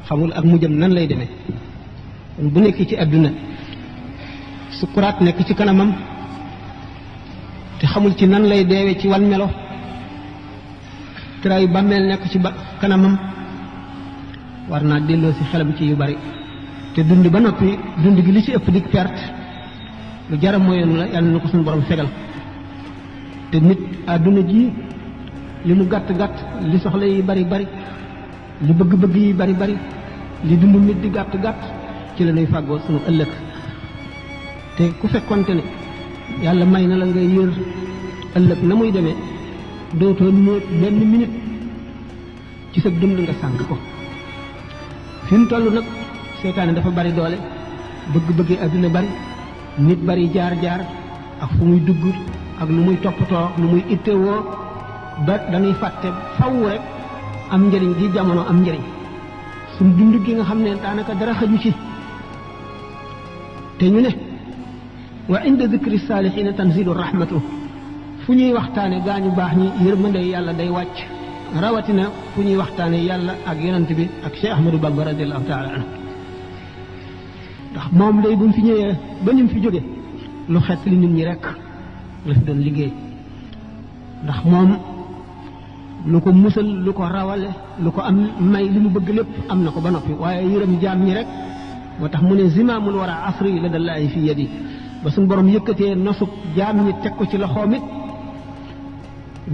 xamul ak mujjam nan lay demee kon bu nekk ci àdduna sukuraat nekk ci kanamam te xamul ci nan lay deewee ci wan melo tëraayu bàmmeel nekk ci kanamam war naa delloo si xelam ci yu bari te dund ba noppi dund gi li ci ëpp di perte lu jaram mooyoon la yàlla na ko suñu borom fegal te nit àdduna ji li mu gàtt gàtt li soxla yi bari bari li bëgg-bëgg yi bari bari li dund nit di gàtt gàtt ci la ñuy fàggoo sunu ëllëg te ku fekkonte ne yàlla may na la ngay yër ëllëg na muy demee dootoo néeg benn minute ci sa dund nga sànq ko fi mu toll nag seytaane dafa bari doole bëgg-bëggi àdduna bari nit bari jaar-jaar ak fu muy dugg ak lu muy toppatoo lu muy ittewoo ba dañuy fàtte faw rek am njëriñ gi jamono am njëriñ suñ dund gi nga xam ne daanaka dara xaju ci te ñu ne wa inda dikri saalihiina tanzilu rahmatu fu ñuy waxtaane gaañu baax ñi yërmande yàlla day wàcc rawatina fu ñuy waxtaane yàlla ak yonent bi ak Cheikh Ahmadou Bamba radiallahu taala anhu ndax moom day bu mu fi ñëwee ba ñu fi jóge lu xett li nit ñi rek la fi doon liggéey ndax moom lu ko musal lu ko rawale lu ko am may li mu bëgg lépp am na ko ba noppi waaye yërëm jaam ñi rek moo tax mu ne zimaamul wara asri la dallaahi fi yadi ba suñu borom yëkkatee nosub jaam ñi teg ko ci loxoom it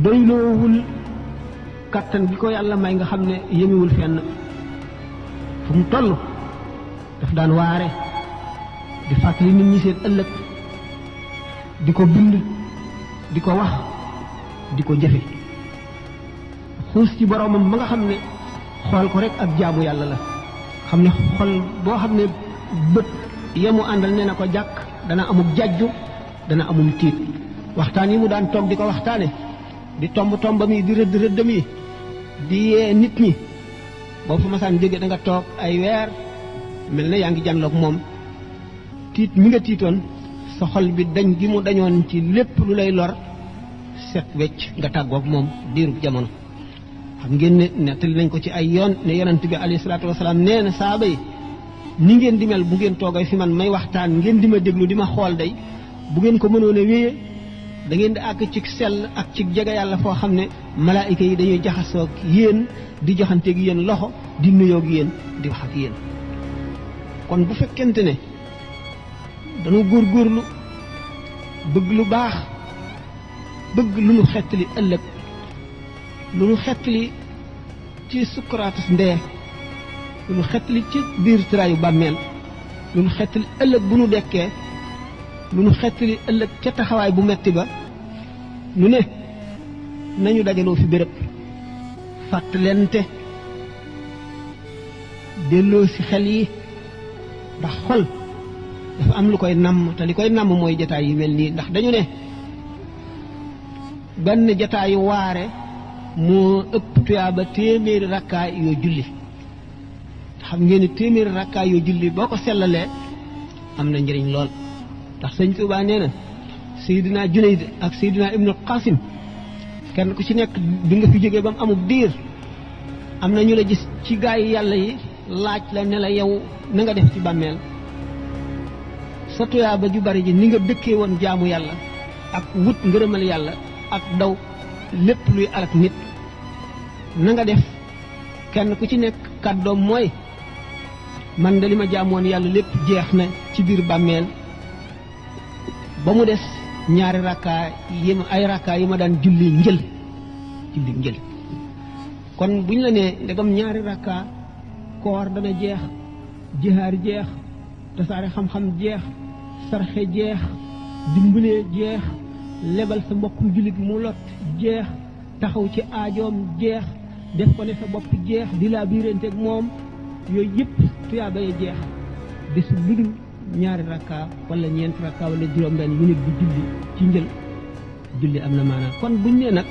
doyloowul kattan bi ko yàlla may nga xam ne yemiwul fenn fu mu toll daf daan waare di fàttali nit ñi seen ëllëg di ko bind di ko wax di ko jëfe xuus ci boromam ba nga xam ne xool ko rek ak jaamu yàlla la xam ne xol boo xam ne bët yemu àndal ne na ko jàkk dana amul jajju dana amul tiit waxtaan yi mu daan toog di ko waxtaane di tomb tombam yi di rëdd rëddam yi di yee nit ñi boo fa masaan jóge da nga toog ay weer mel na yaa ngi jànloog moom tiit mi nga tiitoon sa xol bi dañ gi mu dañoon ci lépp lu lay lor set wecc nga tàggoog moom diirub jamono xam ngeen ne nettali nañ ko ci ay yoon ne yonent bi alayhi salaatu wasalaam nee na saaba yi ni ngeen di mel bu ngeen toogay fi man may waxtaan ngeen di ma déglu di ma xool day bu ngeen ko mënoon a wéyee da ngeen di àgg ci sell ak ci jege yàlla foo xam ne malaayika yi dañuy jaxasoog yéen di joxanteeg yéen loxo di nuyoog yéen di wax ak yéen kon bu fekkente ne dañu góorgóorlu bëgg lu baax bëgg lu nu xettali ëllëg lu nu xettali ci sukkuraatus ndee lu nu xettali ci biir tiraayu bàmmeel lu nu xettali ëllëg bu nu dekkee lu nu xettali ëllëg ca taxawaay bu metti ba nu ne nañu dajaloo fi béréb fàttalente delloo si xel yi ndax xol dafa am lu koy namm te li koy namm mooy jataay yu mel nii ndax dañu ne benn jataayu waare moo ëpp tuyaaba téeméeri rakkaay yoo julli xam ngeen ni téeméeri rakkaay yoo julli boo ko sellalee am na njëriñ lool ndax sëñ Tuubaa nee na Seydina Junayd ak Seydina Ibnu Qasim kenn ku ci nekk bi nga fi jógee ba mu amul diir am na ñu la gis ci gaa yi yàlla yi laaj la ne la yow na nga def ci bàmmeel sa tuyaaba ju bari ji ni nga dëkkee woon jaamu yàlla ak wut ngërëmal yàlla ak daw lépp luy alak nit na nga def kenn ku ci nekk kàddoom mooy man de li ma jaamoon yàlla lépp jeex na ci biir bàmmeel ba mu des ñaari rakkaa yi ma daan julli njël kon bu ñu la nee ndegam ñaari rakkaa koor dana jeex jihaar jeex tasaare xam-xam jeex sarxe jeex dimbalee jeex lebal sa mbokkum jullit mu lot jeex taxaw ci aajoom jeex def ko ne sa bopp jeex di laa biiranteeg moom yooyu yëpp tuyaaba ya jeex des lu dul ñaari rakka wala ñeenti rakka wala juróom-benn yu nit di julli ci njël julli am na maanaam kon buñ ne nag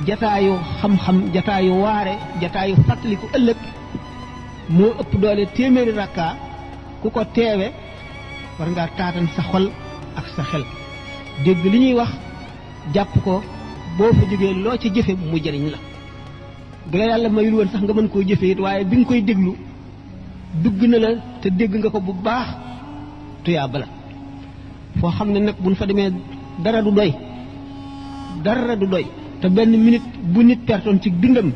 jataayu xam-xam jataayu waare jataayu fàttaliku ëllëg moo ëpp doole téeméeri rakka ku ko teewe war ngaa taatan sa xol ak sa xel dégg li ñuy wax jàpp ko boo fa jógee loo ci jëfe mu jëriñ la bu la yàlla mayul woon sax nga mën koo jëfe it waaye bi nga koy déglu dugg na la te dégg nga ko bu baax tuyaaba la foo xam ne nag buñ fa demee dara du doy te benn minute bu nit pertoon ci dundam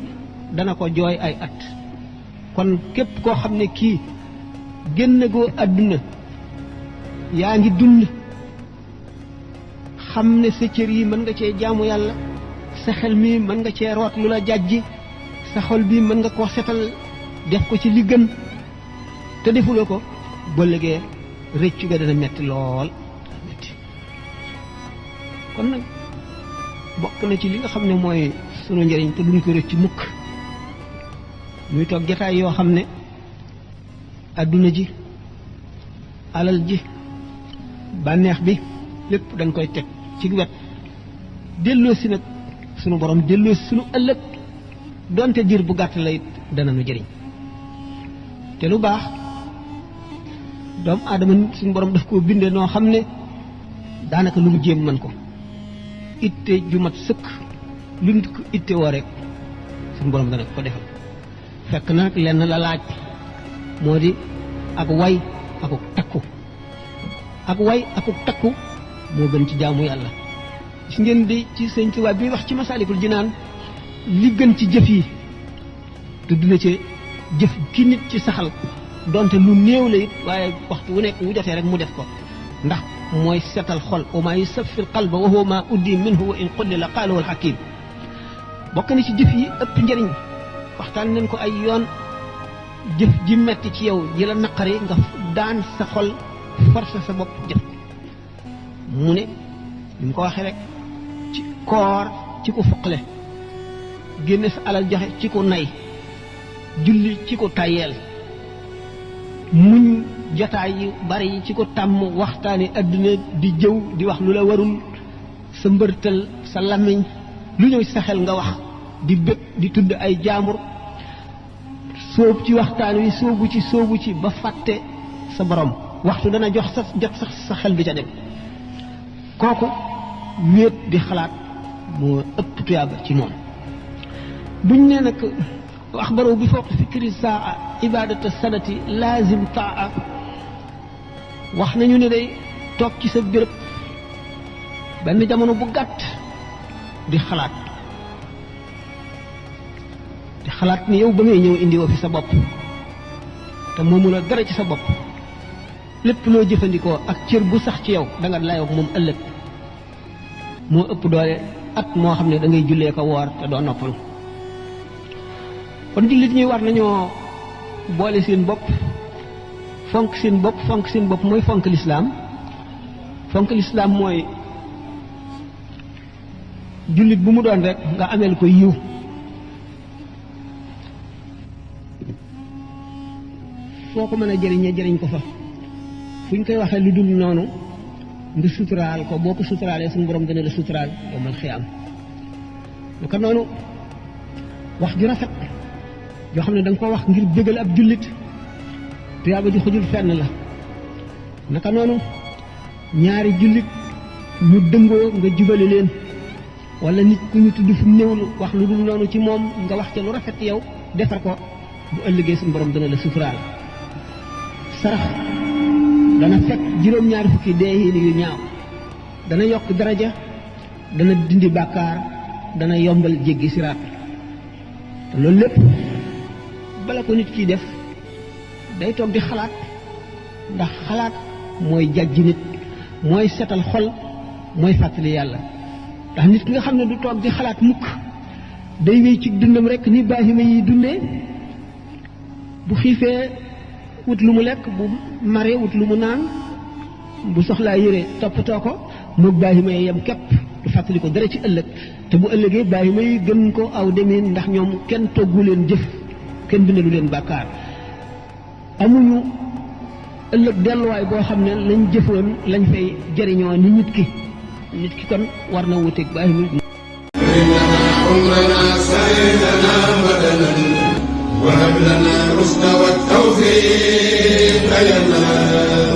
dana ko jooy ay at kon képp koo xam ne kii génn goo àdduna yaa ngi dund xam ne sa cër yi mën nga cee jaamu yàlla sa xel mi mën nga cee root lu la jàjji sa xol bi mën nga koo setal def ko ci li gën te defuloo ko ba léegi rëccu ga dana metti lool metti kon nag bokk na ci li nga xam ne mooy sunu njëriñ te duñ ko rëcc mukk muy toog jataay yoo xam ne adduna ji alal ji bànneex bi lépp dañ koy teg ci wet delloo si nag sunu borom delloo si sunu ëllëg donte diir bu gàtt la it dana nu jëriñ te lu baax doomu aadama suñu borom daf koo bindee noo xam ne daanaka lu mu jéem mën ko itte ju mat sëkk lu nit ko itte woo rek suñu borom dana ko defal fekk na nag lenn la laaj moo di ak way akuk takku ak way akuk takku moo gën ci jaamu yàlla gis ngeen di ci sëñ Tuubaa bi wax ci Masaalikul Jinaan li gën ci jëf yi tudd na ci jëf ki nit ci saxal donte lu néew la it waaye waxtu wu nekk wu jotee rek mu def ko ndax mooy setal xol wa maa yusaffil qalba wa huwa maa uddi minhu wa in qullila qaalahu al-hakim bokk na ci jëf yi ëpp njëriñ waxtaan nañ ko ay yoon jëf ji metti ci yow ji la naqari nga daan sa xol forcé sa bopp jëf mu ne li mu ko waxee rek ci koor ci ko fuqale génne sa alal joxe ci ko nay julli ci ko tayeel muñ jotaay yi bari yi ci ko tàmm waxtaani adduna di jëw di wax lu la warul sa mbërtal sa lamiñ lu ñëw ci sa xel nga wax di bëgg di tudd ay jaambur soobu ci waxtaan wi soobu ci ba fàtte sa borom waxtu dana jot sax sa xel bi ca dem kooku wéet di xalaat moo ëpp tuyaaba ci moom buñ ne nag axbaru bi fawq fikri saa ibadata sanati laazim taa wax nañu ne day toog ci sa béréb benn jamono bu gàtt di xalaat ni yow ba ngay ñëw indi woo fi sa bopp te moomu la dara ci sa bopp lépp loo jëfandikoo ak cër bu sax ci yow da nga layoo moom ëllëg moo ëpp doole at moo xam ne da ngay jullee ko woor te doo noppalu kon jullit ñuy war nañoo boole seen bopp fonk seen bopp mooy fonk lislaam mooy jullit bu mu doon rek nga ameel ko yiw foo ko mën a jëriñee jëriñ ko fa fu ñu koy waxee lu dul noonu nga suturaal ko boo ko suturaalee suñu borom dana la suturaal yow man xiyaam naka noonu wax ju rafet yoo xam ne da nga ko wax ngir bégal ab jullit tuyaaba ji xujul fenn la naka noonu ñaari jullit ñu dëngoo nga jubale leen wala nit ku ñu tudd fu néewul wax lu dul noonu ci moom nga wax ca lu rafet yow defar ko bu ëllëgee suñu borom dana la suturaal sarax dana fekk juróom-ñaari fukki dee yu ñaaw dana yokk daraja dana dindi bàkkaar dana yombal jéggi siraat te loolu lépp bala ko nit kiy def day toog di xalaat ndax xalaat mooy jàjji nit mooy setal xol mooy fàttali yàlla ndax nit ki nga xam ne du toog di xalaat mukk day wéy ci dundam rek ni baahima yi dundee bu xiifee wut lu mu lekk bu maree wut lu mu naan bu soxlaa yére toppatoo ko moog baahima yi yem képp du fàttali ko dara ci ëllëg te bu ëllëgee baahima yi gën ko aw demeen ndax ñoom kenn toggu leen jëf kenn bindalu leen bàkkaar amuñu ëllëg delluwaay boo xam ne lañ jëfoon lañ fay jëriñoo ni nit ki kon war na wuteeg baahima وهب لنا الرشد والتوفيق يا الله